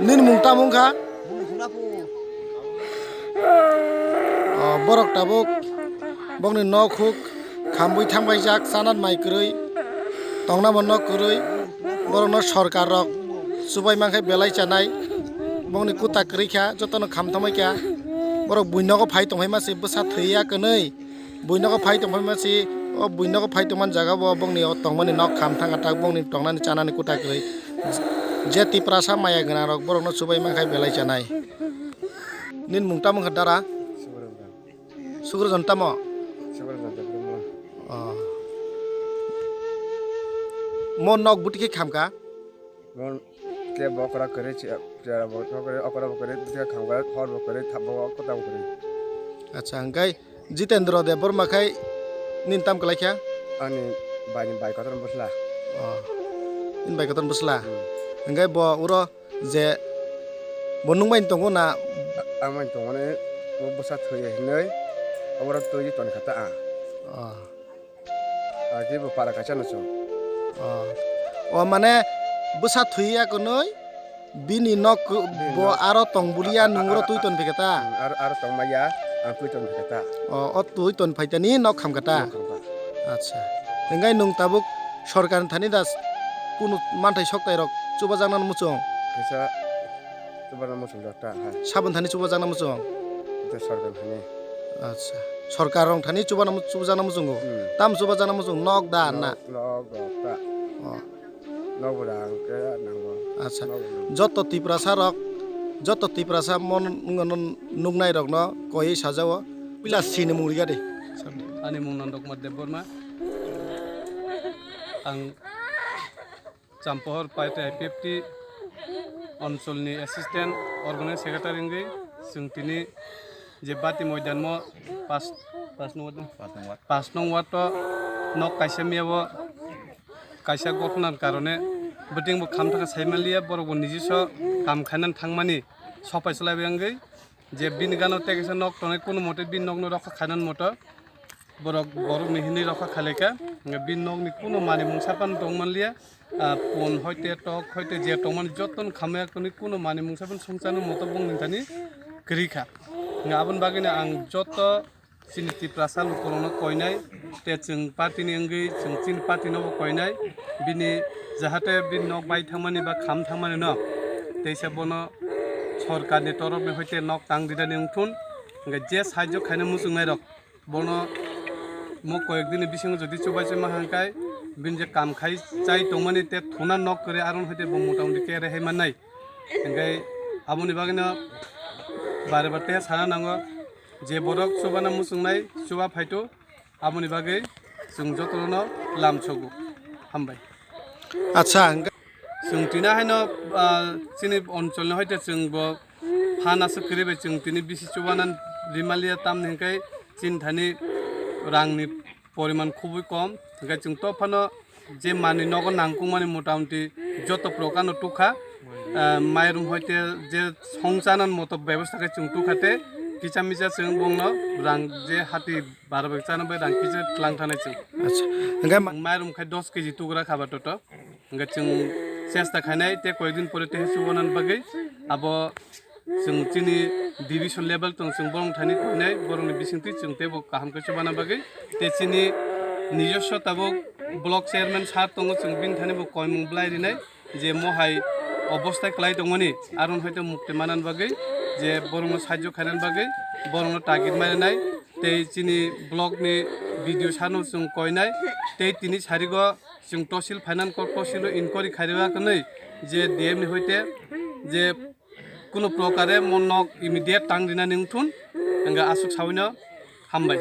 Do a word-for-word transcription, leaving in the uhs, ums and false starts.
Nini mung tamo wngkha? O, borok tabuk bokni nok huk khambwi thangbaijak, chanat mai kwrwi, tongnabo nok kwrwi. Borokno sorkar rok chubai mankhe belai chanai, bokni kuta kwrwi kha, jotono kham thangbai kha. Borok buinogo phai tongphai masi bwsa thwiya kwnwi. Buinogo phai tongphai masi, o buinogo phai tongmani jaga bo bongni o tongmani nok kham thang atak, bongni tongnani chanani kuta kwrwi. Je Tiprasa maya gwnang rok borokno chubai mankha belai chanai. Nini mung tamo wngkha dara? Sugrojon tamo? O. Mo nok buti khe khamkha? Mon ke bo okra kwrwi, chi-, chera bo okra, okra bo kwrwi, bwswk khamkha, hor bo kwrwi, thap bo kwtal bo kwrwi. Acha, hwnkhe Jitendra Debbarma khai nini tam kwlai kha? Ani bai, bai kotor bwsla. O, nini bai kotor bwsla? Hmm. Hwnkhe bo uro je bo nwng bai tongo na? A-, ang bai tongmani bo bwsa thwiya hinwi, oboro twi tonkha ta ang. O. Agi bo para kaisa no chwng. O. O mane bwsa thwiya kwnwi bini nok bo aro tong bulia, nungro twi ton phikha ta? Aro, aro tong maya, ang twi ton phikha ta. O, o twi ton phaitani nok khamkha ta? Nok khamkha. Acha. Hwnkhe nwng tabuk sorkar ni thani da kunu manthai soktai rok chubajaknani muchung? Kaisa chubajakna muchung. Sabon thani chubajakna muchung? Ita sorkar thani. Acha. Sorkar rong thani chubana mu-, chubajakna muchungo? Hmm. Tam chubajakna muchung? Nok da na? Nok, nok, nok ta. O. Nok bo da ang khe nango. Acha. Nok bo nango. Joto Tiprasa rok, joto Tiprasa mon ngono nuknai rokno koiwi sajao. Pila sini mung rigadi. Ani mung Nanda Kumar Debbarma. Ang Champohor Paita I P F T oncholni assistant organizing secretary wngwi chwng tini je Bati Moidanmo pas, pas nung ward, pas nung ward o nok kaisa miyao kaisa gothonani karone bwtwingbo khamthakha saimanliya, borokbo nijiso kam khainani thangmani sopai chalaiwi wngwi je bini gana tei kaisa nok tongnai, kono mote bini nokno rokha khainani moto borok, borokni hinwi rokha khalaikha. Hwnkhe bini nokni kuno manwi mungsa phano tongmanliya. Ah, pun hoite, tok hoite, je tongmani jotono khamya kwnwi, kuno manwi mungsa phano songchano moto bongni thani kwrwi kha. Hwnkhe aboni bagwino ang joto chini Tiprasa lukurokno koinai, tei chwng party ni wngwi chwng chini party nobo koinai, bini jahate bini nok bai thangmani ba kham thangmani no teisa bono sorkar ni torop ni hoite nok tang dinani wngthun, hwnkhe je sahajyo khaina muchungnai rok bono mo koyek din ni bisingo jodi chubai chuima hangkai bini je kam khai chai tongmani te thuna nok kwrwi aron hoite bo motamuti kere hai mannai, hwnkhe aboni bagwino bare bare te sana nango. Je borok chubana muchungnai chuba phaito, aboni bagwi chwng jotono lamsogo. Hambai. Acha, hwnkhe chwng tini haino, ah, chini oncholni hoite chwng bo phan aswk kwrwi bai chwng tini bisi chubana rimaliya, tamni hwnkhe chini thani rangni poriman khubui kom, hwnkhe chwng to phano je manwi nogo nangkukmani motamuti joto prokarno tukha, ah, mairum hoite je songchana moto bebostha khe chwng tukha tei kisa misa chwng bongno rang je hati bara bai chana bai rang kisa twlang thanai chwng. Acha. Hwnkhe ma- Mairum khai dos keji tugra khaba toto. Hwnkhe chwng chesta khainai tei koyekdin pore tei chubanani bagwi abo chwng chini division level tong chwng borok thani koinai, borokni bisingtwi chwng teibo kaham khe chubana bagwi. Tei chini nijoswo tabuk block chairman sir tongo, chwng bini thani bo koimung bwlai rinai je mohai obostai kwlai tongmani, aron hoite mukti manani bagwi je borokno sahajyo khainani bagwi borokno target mainai. Tei chini block ni B D O sir no chwng koinai tei tini sarigo chwng tosil finance court tosil o inquiry khairwi kwnwi je D M ni hoite je kuno prokare mo nok immediate tang rinani wngthun, hwnkhe aswk sawino hambai.